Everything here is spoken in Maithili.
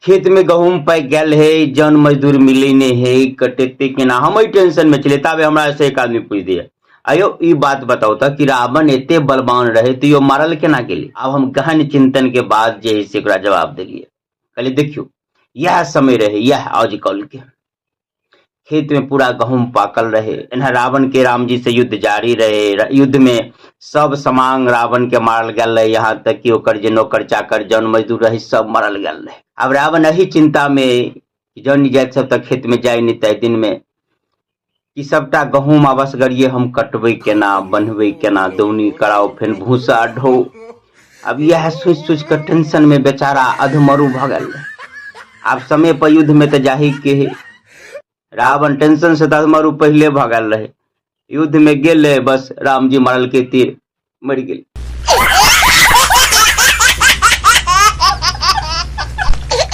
खेत में गहूम पाकि गेल है, जन मजदूर मिले नहीं है, कटेते केना, हम एहि टेंशन में छलियै। ताबे हमरा से एक आदमी पूछि दिया, अयो ई बात बताउ तऽ कि रावण एते बलवान रहे तऽ यो मारल केना गेलै? आब हम गहन चिंतन के बाद जे है से ओकरा जवाब देलियै। कहलियै देखियौ, इएह समय रहे, इएह आजकल के खेत में पूरा गहूम पाकल रहे, एना रावण के राम जी से युद्ध जारी रहे। युद्ध में सब समांग रावण के मारल गेल रहे, यहाँ तक कि ओकर जे नौकर चाकर जन मजदूर रहे सब मारल गेल रहे। आब रावण एही चिंता में जन जाति सब तक खेत में जाय नहीं तय दिन में कि सबटा गहूम आवसगरिये हम कटबै केना, बन्हबै केना, दौनी कराउ, फेर भूसा ढो। आब इएह सोचि सोचि कऽ टेंशन में बेचारा अधमरू भऽ गेल। आब समय पर युद्ध में तऽ जाही के है। रावण टेंशन से तऽ अधमरू पहिले भऽ गेल रहे। युद्ध में गेलै, बस रामजी मारलकै तीर, मरि गेल।